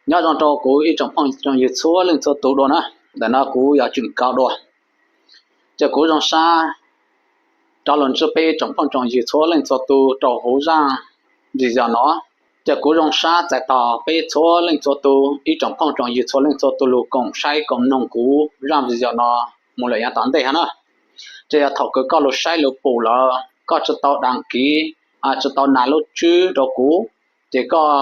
Nyob zoo rau kuv ib tsoom phooj tsoom ywg txhua leej txhua tus dua na. Ntawm no kuv yog Tseem Kaus dua. Ces kuv zoo sab rov los ntsib peb ib tsoom phooj tsoom ywg txhua leej txhua tus rau hauv zaj video no. Ces kuv zoo sab txais tos peb txhua leej txhua tus, ib tsoom phooj tsoom ywg txhua leej txhua tus lug koom saib koom noog kuv zaj video no mus lawm yav tom ntej hab na. Ces yog thaum kws koj lug saib lug pum lawm koj tsi tau đăng ký, tsi tau nas lub tswb rau kuv, ces koj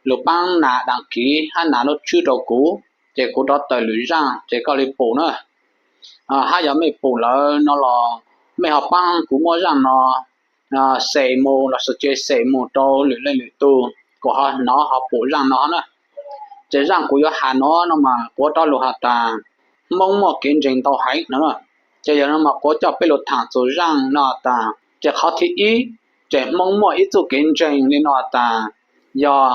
lug paab nas đăng ký hab nas lub tswb rau kuv, ces kuv rov tawm lwm zaj ces koj le pum na. Hab yog mej pum lawm no los mej ho paab kuv muab zaj no share mus lossis cia share mus rau lwm leej lwm tug kuas ho hnov ho pum zaj no na. Ces zaj kuv yuav has no no mas kuv rov lug has tas Hmoob muaj kev ntseeg ntau heev no. Ces yog no mas kuv coj peb lug thaam txug zaj no tas ces qhov thib ib, ces Hmoob muaj ib txuj kev ntseeg li no tas yog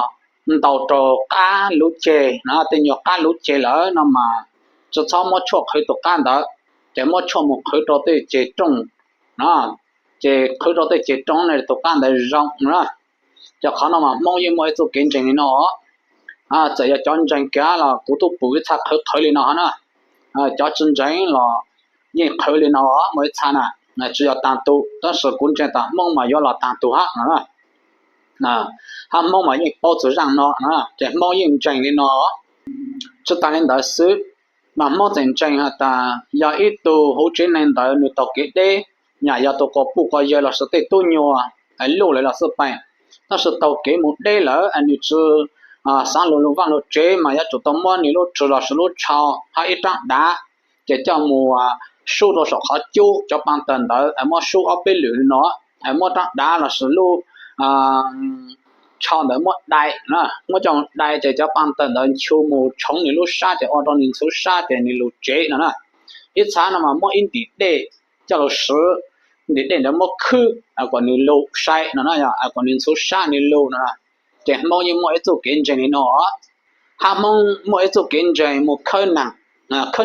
ntaus rau qab lub ceg no, tej nyuag qab lub ceg lawm no mas tsi txhob muab tshuaj qhwv tus qab ntawd, ces muab tshuaj mus qhwv rau tej ceg rooj no, ces qhwv rau tej ceg rooj ne tus qab ntawd zoo na. Ces qhov no mas Hmoob yeej muaj ib txuj kev ntseeg li no. Txawm yog cov ntseeg kiag los kuv tub pum ib txha qhwv qhwv li no hab na. Cov tsi ntseeg los yeej qhwv li no muaj ib txha na. Tsi yog taag tug tab sis kuv ntseeg tas Hmoob mas yuav los taag tug hab no. Hab Hmoob mas yeej paub txug zaj no, ces Hmoob yeej ntseeg li no. Tsi taag li ntawd xwb, mas Hmoob tseem ntseeg has tas yog ib tug huv tsev neeg ntawd nws taug kev deb, nyam yog tus quas puj quas yawg lossis tej tub nyuag luj lawm los xij peem, tab sis taug kev mus deb lawm nws tsi xaav lug lug vaaj lug tsev mas yuav tsum tau muab nws lub ris lossis lub tsho hab ib raab dav, ces coj mus sub rau saum qhov cub, cov paa tawg ntawd muab sub ob peb lwm li no, muab raab dav lossis lub tsho ntawd muab dai, muab coj dai ces cov paa tawg ntawd nchu mus tshoov nws lub sab ces ua rau nws ntxhuv sab ces nws lug tsev no na. Ib txha no mas muab ib ntim dej coj lug swv, ntim dej ntawd muab khwb kuas nws lug sai no na, yog kuas nws ntxhuv sab nws lug no na. Ces Hmoob yeej muaj ib txuj kev ntseeg li no. Hab Hmoob muaj ib txuj kev ntseeg mus khawb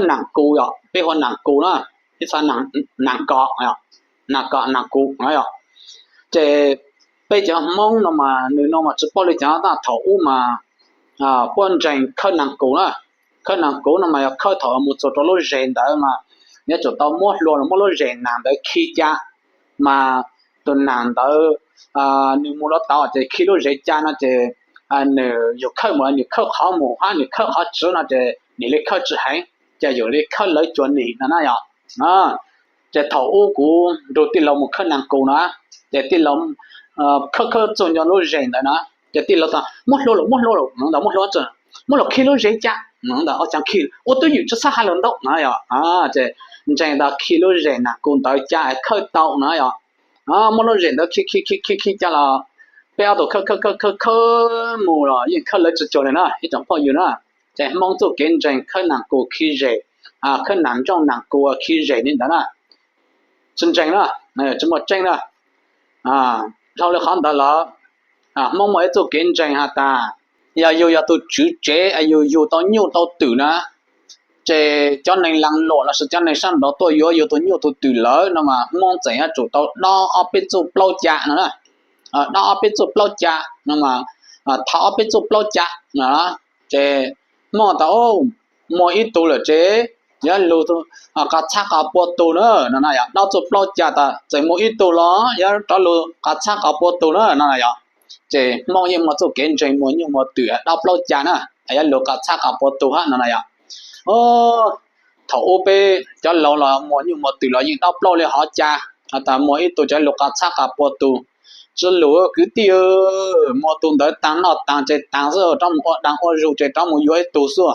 naam kus, yog peb hu naam kus na, ib txha naam kom, naam kom naam kus no yog. Ces peb cov Hmoob no mas nws no mas tsi paub li cas tab thaum ub mas puab ntseeg khawb naam kus na. Khawb naam kus no mas yog khawb thaum mus txug rau lub zes ntawd mas yuav tsum tau muab hlua los muab lub zes naam ntawd khi ca, mas tus naam ntawd nws mus lawm tau ces khi lub zes ca no ces nws yug khawb mus nws khawb qhov mus hab nws khawb qhov tsi no ces nws li khawb tsi heev, ces yug li khawb lawv cua nws no na yog. Ces thaum ub kuv nrug tij laug mus khawb naam kus na, ces tij laug khawb khawb txug nco lub zes ntawd na, ces tij laug tas muab hlua lawm muab hlua lawm no ntawd, muab hlua tsi, muab los khi lub zes ca no ntawd, ua cas khi ua twj ywm tsi txhob has lug ntau no yog. Ces ntseeg tas khi lub zes naam kus ntawd ca khawb tau no yog. Muab lub zes ntawd khi khi khi khi ca los peb ob tug khawb khawb khawb khawb mus los yeej khawb lawv tsi cuag li na ib tsoom phooj ywg na. Ces Hmoob txuj kev ntseeg khawb naam kus khi zes, khawb naam ntsooj naam kus khi zes li ntawd na, tsi ntseeg na, tsi muaj tseeb na. Dhau li qhov ntawd lawm, Hmoob muaj ib txuj kev ntseeg has tas yog yug yog tus tswv tsev es yug yug tau nyuj tau twm na, ces cov neeg laag luam lossis cov neeg sab nraud tuaj yuav yug tus nyuj tus twm lawm no mas Hmoob txawm yuav tsum tau dob ob peb txuj plaub ca no na. Dob ob peb txuj plaub ca no mas, thov ob peb txuj plaub ca no, ces Hmoob tas muaj ib tug lawm ces yuav lug qas txhab qas pua tug na no na yog, dob txuj plaub ca tas txawm muaj ib tug los yuav rov lug qas txhab qas pua tug na no na yog. Ces Hmoob yeej muaj txuj kev ntseeg muas nyuj muas twm dob plaub ca na, yuav lug qas txhab qas pua tug hab no na yog. Thaum ub peb cov laug los muas nyuj muas twm los yeej dob plaub li hov ca, has tas muaj ib tug cov lug qas txhab qas pua tug, tsi lug kwv tij, muaj tug ntawd taag noj taag tseg taag xwb, rov mus ua daag ua zug ces rov mus yuav ib tug xwb,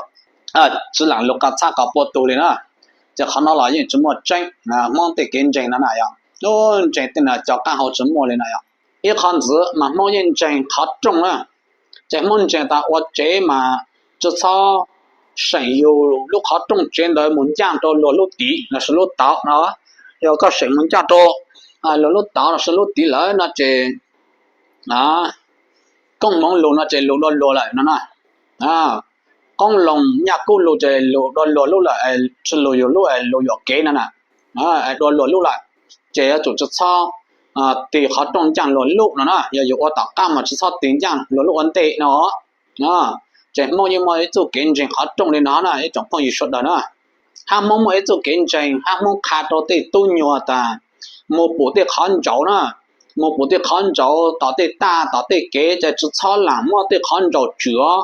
tsi laam lug qas txhab qas pua tug li na. Ces qhov no los yeej tsi muaj tseeb, Hmoob tej kev ntseeg no na yog, ntseeg tej no cov qaab hau tsi muaj li na yog. Ib qhov ntxiv mas Hmoob yeej ntseeg qhov rooj na, ces Hmoob ntseeg tas ua tsev mas tsi txhob seem yug lub qhov rooj tsev ntawd mus ncaaj rau luag lub tiv lossis lub tauv no. Yog koj seem mus ncaaj rau luag lub tauv lossis lub tiv lawm no ces koob hmoov lug no ces lug dua luag lawm no na. Qoob loo nyaj kub lug ces lug dua luag lub lawm, tsi lug yug lub, lug yuam kev no na, dua luag lub lawm. Ces yuav tsum tsi txhob tig qhov rooj ncaaj luag lub no na, yog yug ua tom qab mas tsi txhob tig ncaaj luag lub ua ntej no. Ces Hmoob yeej muaj ib txuj kev ntseeg qhov rooj li no na ib tsoom phooj ywg sawv daws na. Hab Hmoob muaj ib txuj kev ntseeg, hab Hmoob qha rau tej tub nyuag tas mus pum tej qhov ntsaum na, mus pum tej qhov ntsaum tom tej taj tom tej kev ces tsi txhob lam muab tej qhov ntsaum tswm os.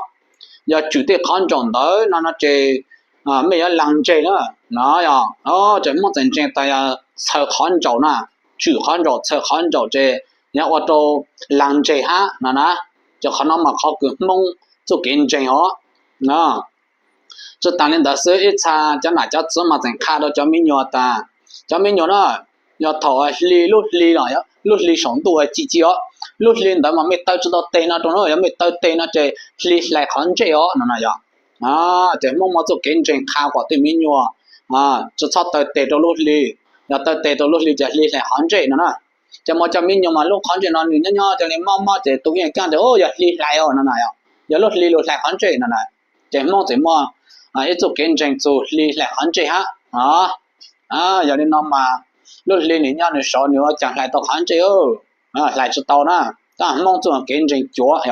Yog tswm tej qhov ntsaum ntawd no no ces mej yuav lag ntseg na. No yog ces Hmoob txawm ntseeg tas yog txhaws qhov ntsaum na, tswm qhov ntsaum txhaws qhov ntsaum ces yuav ua rau lag ntseg hab no na. Ces qhov no mas qhov kws Hmoob txuj kev ntseeg os. Tsi taag li ntawd xwb, ib txha cov nam cov txwv mas tseem qha rau cov me nyuam tas, cov me nyuam na, yog thaum hli lub hli los lub hli saum ntuj ci ci os, lub hli ntawd mas mej taw tsi tau teg no rau na, yog mej taw teg no ces hli hlais qhov ntsej os no na yog. Ces Hmoob muaj txuj kev ntseeg qha kom tej me nyuam tsi txhob taw teg rau lub hli, yog taw teg rau lub hli ces hli hlais qhov ntsej no na. Ces mas cov me nyuam mas lub qhov ntsej no nws nyob nyob cov li mob mob ces tus yeej kaaj tias yog hli hlais os no na yog, yog lub hli lug hlais qhov ntsej no na. Ces Hmoob txawm muaj ib txuj kev ntseeg txug hli hlais qhov ntsej hab. Yog li no mas lub hli nws nyob nws saud nws ua caag hlais tau qhov ntsej, hlais tsi tau na. Tab Hmoob txuj kev ntseeg cuav,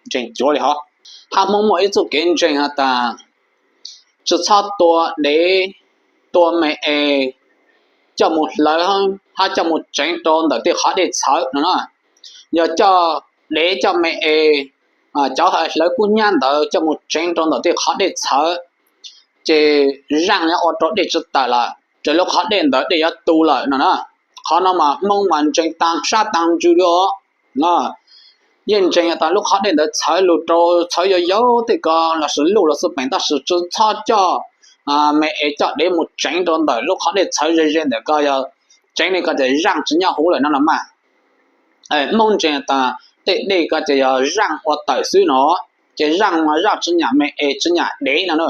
ntseeg cuav li hov. Hab Hmoob muaj ib txuj kev ntseeg has tas tsi txhob tua dev, tua me es coj mus hlawv hab coj mus tseev rau ntawm tej qhov dej txhawv no na. Yog coj dev coj me es, cov hlawv kub hnyiab ntawd coj mus tseev rau ntawm tej qhov dej txhawv, ces zaaj yuav ua rau dej tsi tawm lawm ces lub qhov dej ntawd dej yuav tu lawm no na. Qhov no mas Hmoob mas ntseeg taag sab taag ntsws li os. Yeej ntseeg tas lub qhov dej ntawd txhawv lug rau txhawv yau yau tej ko lossis luj los xwb peem tab sis tsi txhob coj me es coj dev mus tseev rau ntawm lub qhov dej txhawv ze ze ntawm ko, yog tseev li ko ces zaaj tsi nyob huv lawm no los mas. Hmoob ntseeg tas tej dej ko ces yog zaaj ua tawm xwb no, ces zaaj mas zaaj tsi nyam me es tsi nyam dev no na.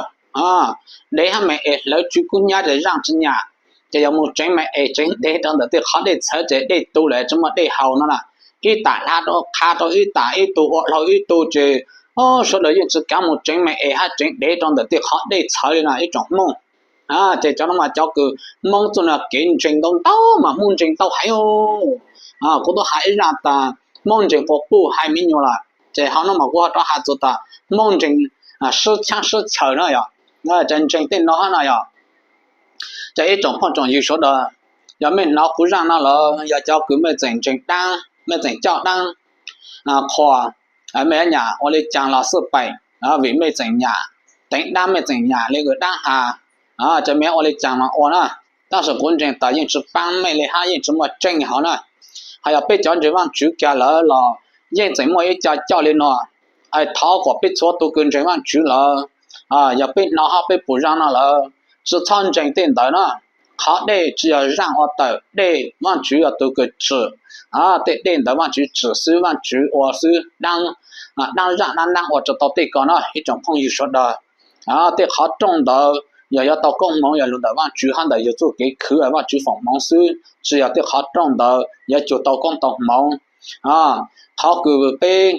Dev hab me es hlawv tswv kub hnyiab ces zaaj tsi nyam, ces yog mus tseev me es tseev dev rau ntawm tej qhov dej txhawv ces dej tu lawm tsi muaj dej haus no na. Ib tam hla rau qha rau ib tam, ib tug ua dlhau ib tug ces sawv daws yeej tsi kaav mus tseev me es hab tseev dev rau ntawm tej qhov dej txhawv li no ib tsoom Hmoob. Ces cov no mas cov kws Hmoob txuj kev ntseeg ntau ntau mas Hmoob ntseeg ntau heev. Kuv tub has ib zaj tas Hmoob ntseeg quas puj hais me nyuam lawm, ces hov no mas kuv ho rov has txug tas Hmoob ntseeg sib cheeb sib chaws no yog, ces ntseeg tej no hab no yog. Ces ib tsoom phooj tsoom ywg sawv daws, yog mej hnov kuv zaj no lawm, yog cov kws mej tseem ntseeg daab, mej tseem coj daab, qhuas, mej nyam ua li caag los xwb peem, vim mej tseem nyam teev daab, mej tseem nyam li kws daab has, ces mej ua li caag los ua na. Tab sis kuv ntseeg tas yeej tsi paab mej li hab yeej tsi muaj tseeb hov na. Hos yog peb cov ntseeg Vaajtswv kag lawm los yeej tseem muaj ib co coj li no. Thov kom peb txhua tug kws ntseeg Vaajtswv lawm, yog peb hnov hab peb pum zaj no lawm, tsi txhob ntseeg tej ntawd na. Qhov dej tsi yog zaaj ua tawm, dej Vaajtswv yog tug kws tsim. Tej dej ntawd Vaajtswv tsim xwb, Vaajtswv ua xwb, daab zaaj daab naab ua tsi tau tej ko na ib tsoom phooj ywg sawv daws. Tej qhov rooj ntawd yog yuav tau koob hmoov yog lug ntawm Vaajtswv hab ntawm yug txuj kev khwv Vaajtswv foom hmoov xwb, tsi yog tej qhov rooj ntawd yuav cug tau koob tau hmoov. Qhov kws peb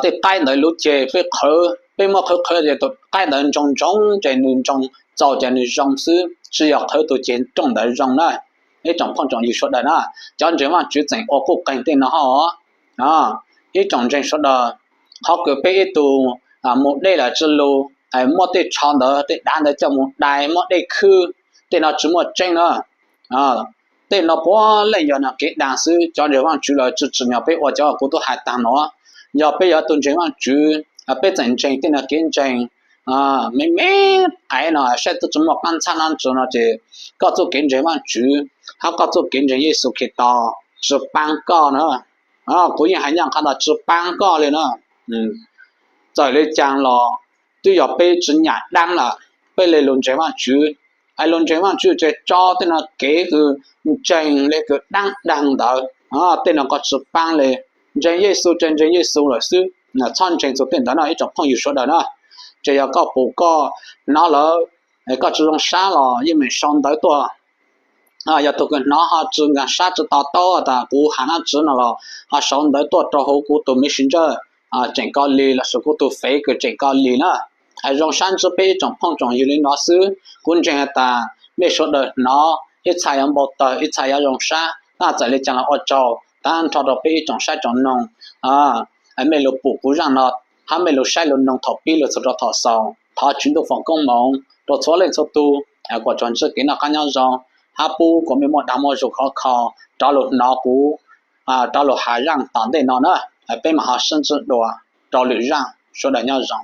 tej qaib ntawd luv ceg peb qhwv, peb muab qhwv qhwv ces tus qaib ntawd ntsoog ntsoog ces nws ntsoog txaus ces nws zoo xwb, tsi yog qhwv tus ceg rooj ntawd zoo na. Ib tsoom phooj tsoom ywg sawv daws na, cov ntseeg Vaajtswv tseem ua kuj qeeg tej no hab. Ib tsoom ntseeg sawv daws, qhov kws peb ib tug mus dej los tsi lug, muab tej tsho ntawd tej dav ntawd coj mus dai muab dej khwb, tej no tsi muaj tseeb na. Tej no puav leej yog nag kev dag xwb, cov ntseeg Vaajtswv lawm tsi tsim nyog peb ua cov kuv tub hais taag no. Yog peb yog tug ntseeg Vaajtswv, peb tseem ntseeg tej nag kev ntseeg me me qaiv no saib twb tsi muaj qaab ntxhab nab ntsi no ces koj txuj kev ntseeg Vaajtswv hab koj txuj kev ntseeg Yexus Khetos tsi paab koj na. Kuv yeej hais nyaj qha tas tsi paab koj li na. Txawm li caag los twb yog peb tsi nyam daab lawm, peb le lug ntseeg Vaajtswv. Es lug ntseeg Vaajtswv ces tso tej no kev kws ntseeg le kws daab daag ntawd, tej no koj tsi paab li. Ntseeg Yexus ces ntseeg Yexus lawm xwb, txhob ntseeg txug tej ntawd no ib tsoom phooj ywg sawv daws na. Ces yog koj pum koj hnov lawm, koj tsi zoo sab los yeej meem sau ntawv tuaj. Yog tug kws hnov ho tsi nkaag sab tsi to taub tas kuv has nab tsi no los ho sau ntawv tuaj rau huv kuv tug Messenger Tseem Koj Lis lossis kuv tug Fev kws Tseem Koj Lis na. Zoo sab ntsib peb ib tsoom phooj tsoom ywg li no xwb, kuv ntseeg has tas mej sawv daws hnov ib txha yuav npau tawg ib txha yuav zoo sab, tab txawm li caag los ua tsaug tag nrho rau peb ib tsoom saib tsoom noog. Mej lug pum kuv zaj no hab mej lug saib lug noog thaum pib lug txug rua thaum xaus. Thov Tswv Ntuj foom koob moov rua txhua leej txhua tug, kuas tsuas ntsib kev noj qaab nyob zoo, hab pub kuas mej muaj dag muaj zug khov kho, rov lug nov kuv rov lug has zaaj tom ntej no na. Peb mam ho sib ntsib dua rua lwm zaaj, sawv daws nyob zoo.